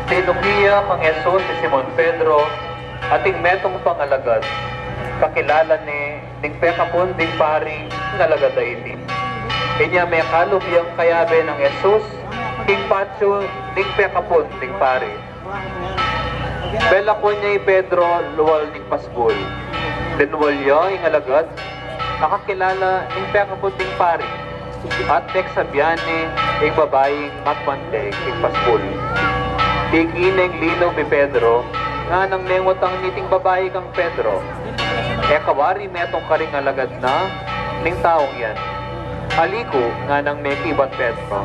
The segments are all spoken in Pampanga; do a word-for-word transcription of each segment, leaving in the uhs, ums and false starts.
Tinuki ya kang Jesus i Simon Pedro at ing metung pang alagad, kakilala ne ding pekapun ding pari ing alagad a iti. Inya mekalup yang kayabe nang Jesus king patyu ning pekapun ding pari. Belakwan ya i Pedro lual ning pasbul. Linual ya ing alagad a kakilala ning pekapun ding pari at peksabian ne ing babaing makmante king pasbul. Tiki neng linub i Pedro, nganang mengutang niting babai kang Pedro, "E ka wari metung karing alagad na ning taung yan?" "Ali ku," nganang mekibat Pedro.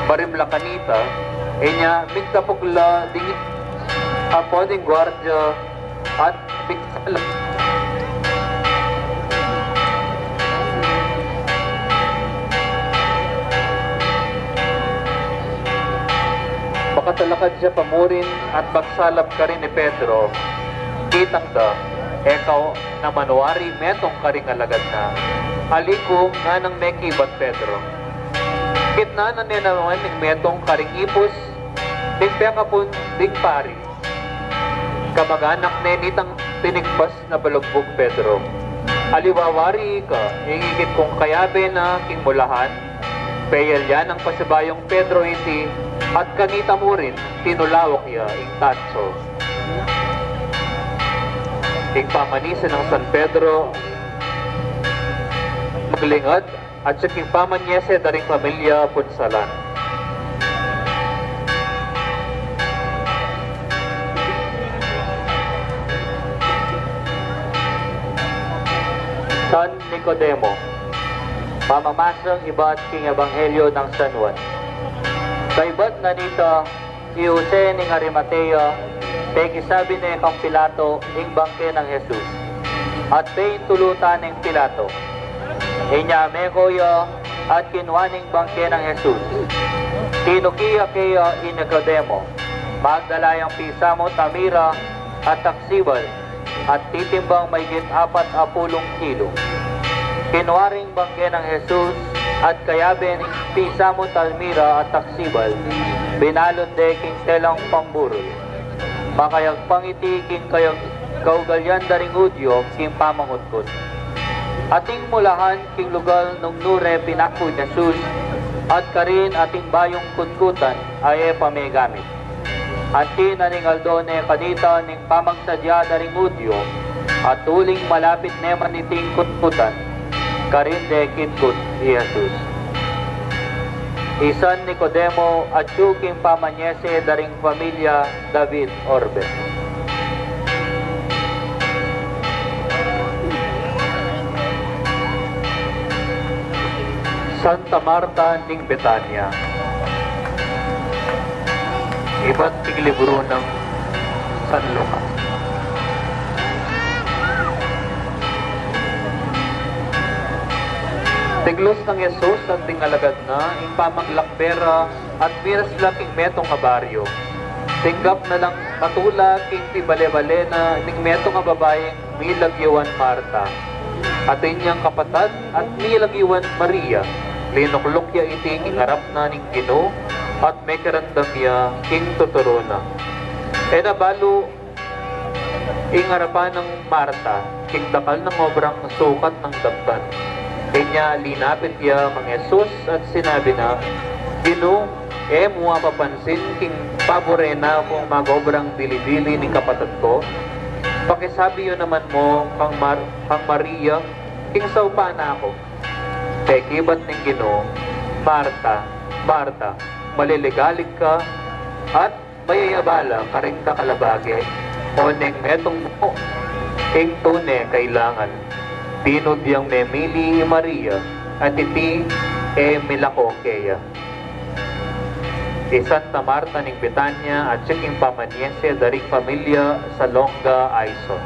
Marimla kanita, inya migtapuk la ding ampon ding guardia at migsalap. Makatalakad ya pamurin at magsalap karin i Pedro. Itang da, "E ka naman wari metung karing alagad na?" "Ali ku," nganang mekibat Pedro. Kitnan ne na naman ing metung karing ipus ning pekapun ding pari. Kamaganak ne nitang tinigpas na balugbug Pedro. "Aliwa wari ika, ing ikit kung kayabe na king mulahan." Peyal ya nang pasibayung Pedro iti, at kanita murin tinulawak ya ing tatsu. Ing pamanisi nang San Pedro maglingad, at king pamanyese da ring familia punsalan. San Nicodemo. Pamamasang ibat king Ebanghelyo nang San Juan. Kaybat na nita, i Jose ning Arimatea, pekisabi ne kang Pilato ing bangke nang Jesus, at peintulutan neng Pilato. Inya meko ya at kinua ne ing bangke nang Jesus. Tinuki ya keya i Nicodemo, magdala yang pisamut a mira at aksibal, at titimbang maygit apat a pulung kilo. Kinua ring bangke nang Jesus at kayabe ning pisamut a mira at aksibal, binalut de king telang pamburul. Makayagpang iti king kayag-, kaugalian da ring Judio king pamangutkut. Ating mulahan king lugal nung nure pinaku i Jesus, at karin ating bayung kutkutan a e pa megamit. Anti na ning aldo ne kanita ning pamagsadya da ring Judio, at uling malapit ne man iting kutkutan, karin de kitkut i Jesus. I San Nicodemo, atyu king pamanyese da ring familia David Orbe. Santa Marta ning Betania. Ibat king libru nang San Lucas. Tiglus nang Jesus at ding alagad na ing pamaglakbe ra at miras la king metung a baryu. Tinggap na lang matula king pibale-bale na ning metung a babaing milagyuan Marta. Atin yang kapatad at milagyuan Maria. Linukluk ya iti king arap na ning Ginu at mekiramdam ya king tuturu na. E na balu ing arapan nang Marta king dakal nang obrang sukat nang daptan. Inya linapit ya kang Jesus at sinabi na, "Ginu, e mu apapansin king pabure na kung magobrang dili-dili ning kapatad ku? Pakisabi yu naman mu kang Mar-, kang Maria king saupan na ku." Pekibat ning Ginu, "Marta, Marta, maliligalig ka at mayayabala karing dakal a bage, oneng metung mu ing tune kailangan. Pinud yang memili i Maria, at iti e milako keya." I Santa Marta ning Betania, atyu king pamanyese da ring familia Salonga Aison.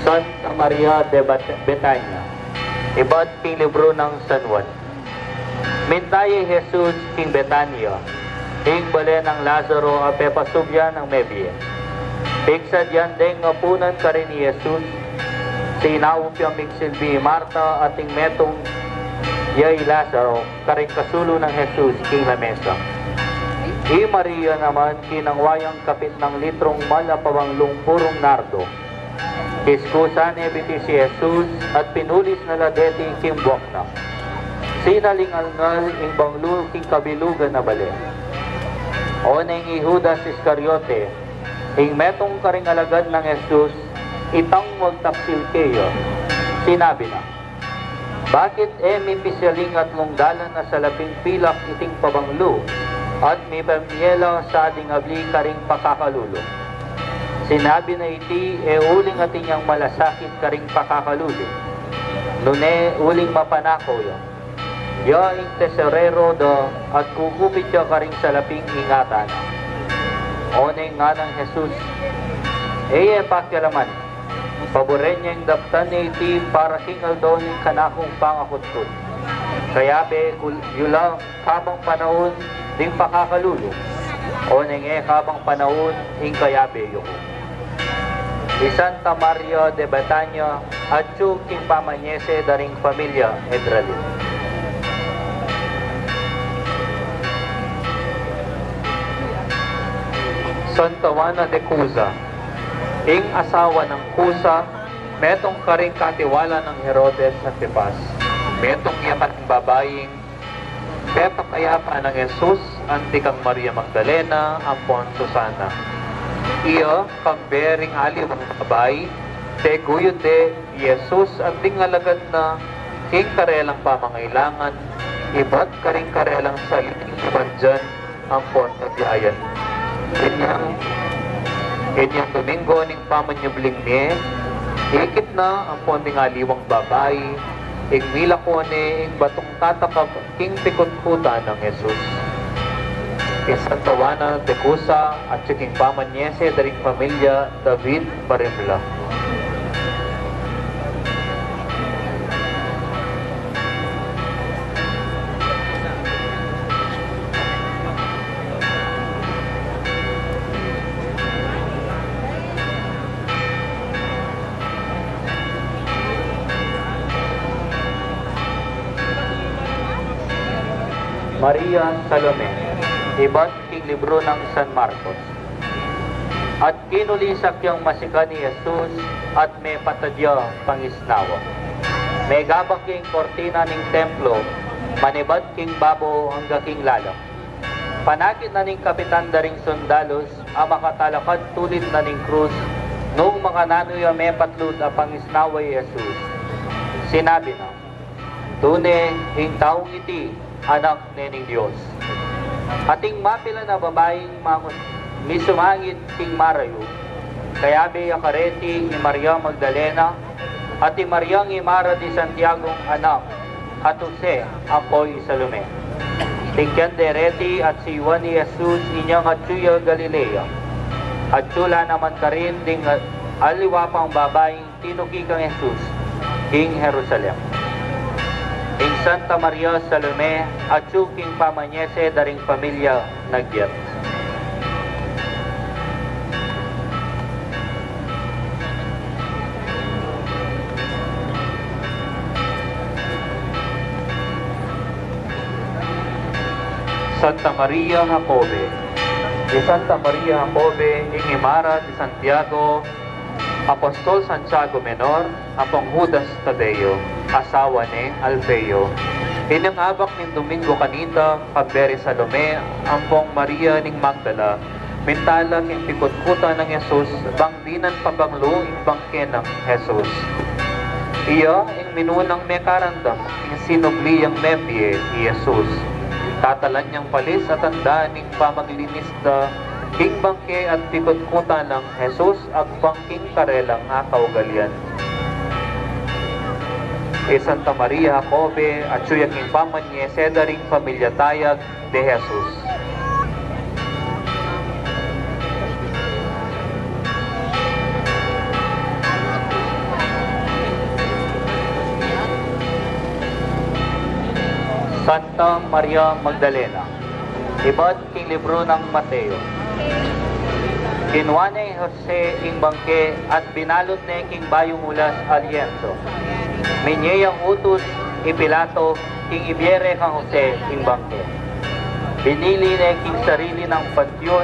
San Maria de Bet-, Betania. Ibat king libru nang San Juan. Minta ya i Jesus king Betania, ing bale nang Lazaro a pepasubyan nang mebie. Pigsadyan deng apunan karin i Jesus, Tinaup yang migsilbi i Marta at ing metung ya i Lazaro karing kasulu nang Jesus king lamesa. I Maria naman kinangwa yang kapitnang litrung mal a pabanglung purung nardo. Kiskusan ne biti si Jesus at pinulis na la deti king buak na. Sinalingalngal ing banglu king kabilugan a bale. Oneng i Judas Iscariote, ing metung karing alagad nang Jesus, itang magtaksil keya. Sinabi na, "Bakit e mi pisaling atlung dalan a salaping pilak iting pabanglu, at mipamye la sa ding abli karing pakakalulu?" Sinabi na iti e uling atin yang malasakit karing pakakalulu, nune uling mapanako ya. Ya ing tesorero da at kukupit ya karing salaping ingatan na. Oneng ngana nang Jesus, "E ye pakialaman. Paburen ye ing daptan ne iti para king aldo ning kanakung pangakutkut. Kayabe ku-, yu la kabang panaun ding pakakalulu, oneng e kabang panaun ing kayabe yu ku." I Santa Maria de Betania, atyu king pamanyese da ring familia Edralin. Santa Juana de Cuza. Ing asawa nang Cuza, metung karing katiwala nang Herodes Antipas. Metung ya karing babaing pepakayapan nang Jesus anti kang Maria Magdalena ampon Susana. Iya, kambe ring aliwang babai, teguyud de i Jesus at ding alagad na king karelang pamangailangan, ibat karing karelang saliling ibandian ampon kabiayan. Inyang, inyang Domingo ning pamanyubling mie, ikit na ampon ding aliwang babai, ing milako ne ing batung tatakab king pikutkutan nang Jesus. I Santa Juana de Cuza, atyu king pamanyese da ring familia David Marimla. Maria Salome, ibat king libru nang San Marcos. At kinulisak yang masikan i Jesus at mepatad ya pangisnawa. Megabak ya ing kurtina ning templo, manibat king babo angga king lalam. Panakit na ning kapitan da ring sundalus a makatalakad tulid na ning krus, nung makananu ya mepatlud a pangisnawa i Jesus. Sinabi na, "Tune ing taung iti Anak ne ning Dios." Ating mapilan a babaing mangus-, misumangit king marayu, kayabe ya kareti i Maria Magdalena, at i Mariang imara di Santiago anak, at Jose, ampo i Salome. Tingkian de reti at siyuan i Jesus inyang atyu ya Galilea. Atyu la naman karin ding a-, aliwa pang babaing tinuki kang Jesus king Jerusalem. Ing Santa Maria Salome, atyu king pamanyese da ring familia nagyat. Santa Maria Jacobe. I Santa Maria Jacobe, ing imara di Santiago, apostol Santiago Menor, ampong Judas Tadeo, asawa neng Alfeo. Inyang abak ning Domingo kanita, kambe ri Salome, ampong Maria ning Magdala, minta la king pikutkutan nang Jesus, bang dinan pabanglu ing bangke nang Jesus. Iya ing minunang mekarandam king sinubli yang mebie i Jesus. Tatalan yang palis a tanda ning pamaglinis da king bangke at pikutkutan nang Jesus agpang king karelang a kaugalian. I Santa Maria Jacobe, atyu ya king pamanyese da ring familia tayag de Jesus. Santa Maria Magdalena. Ibat king libru nang Mateo. Kinua neng Jose ing bangke at binalut ne king bayung ulas a lienso. Minie yang utus i Pilato king ibie re kang Jose ing bangke. Binili ne king sarili nang panteon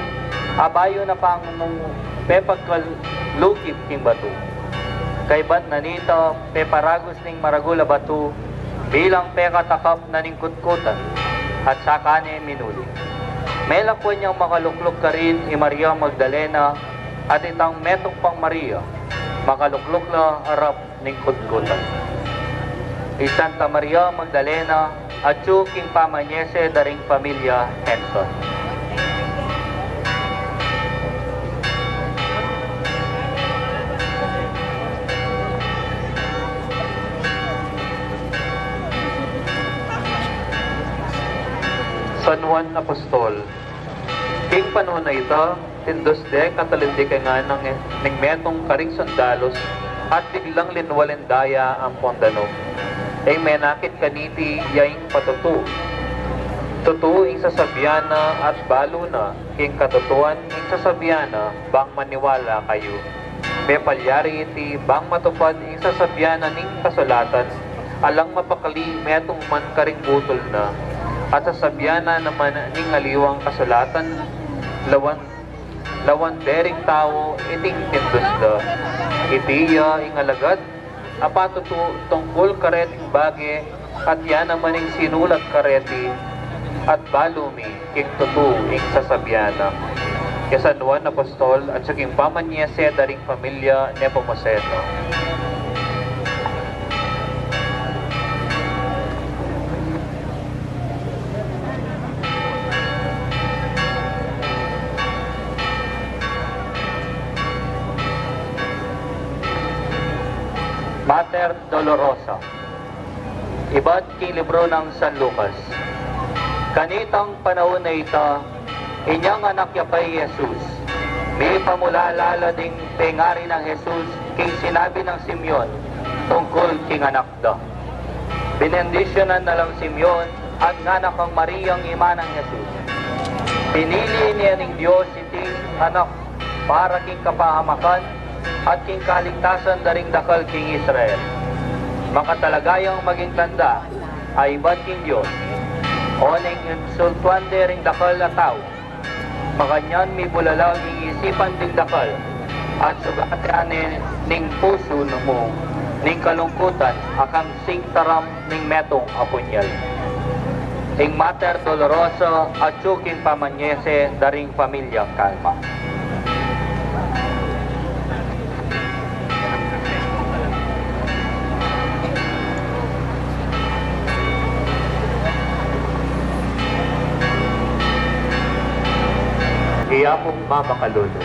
a bayu na pang nung pepagkalukip king batu. Kaybat na nita, peparagus ning maragul a batu bilang pekatakap na ning kutkutan, at saka ne minuli. Melakwan yang makalukluk karin i Maria Magdalena at itang metung pang Maria, makalukluk la arap ning kutkutan. I Santa Maria Magdalena, atyu king pamanyese da ring pamilya Henson. San Juan Apostol. King panahun a ita, tindus de katalinding nganang ning metung karing sundalus, at biglang linwal ing daya ampong danum. Ing menakit kaniti ya ing patutu. Tutu ing sasabian na at balu na, king katutuan ing sasabian na, bang maniwala kayu. Mepalyari iti bang matupad ing sasabian na ning kasulatan, alang mapakali metung man karing butul na. At sasabian na naman ning aliwang kasulatan, lawan, lawan dering tau iting tindus da. Iti ya ing alagad a patutu tungkul kareting bage, at ya naman ing sinulat kareti, at balu mi king tutu ing sasabian na. Kay San Juan Apostol, atyu king pamanyese da ring pamilya Nepomuceno. Mater Dolorosa. Ibat king libru nang San Lucas. Kanitang panaun a ita, inyang anak ya pa i Jesus. Mipamulala la ding pengari nang Jesus king sinabi nang Simeon tungkul king anak da. Binendisyonan na lang Simeon at nganak kang Mariang ima nang Jesus. Pinili ne ning Dios iting anak para king kapahamakan at king kaligtasan da ring dakal king Israel. Makatalaga yang maging tanda a ibat king Dios, o ning insultuan de ring dakal a tau. Makanyan mibulalag ing isipan ding dakal, at sugatan ne ning pusu mu ning kalungkutan a kamsing taram ning metung a punyal. Ing Mater Dolorosa atyu king pamanyese da ring pamilya Calma. Iya pong mamakalulu.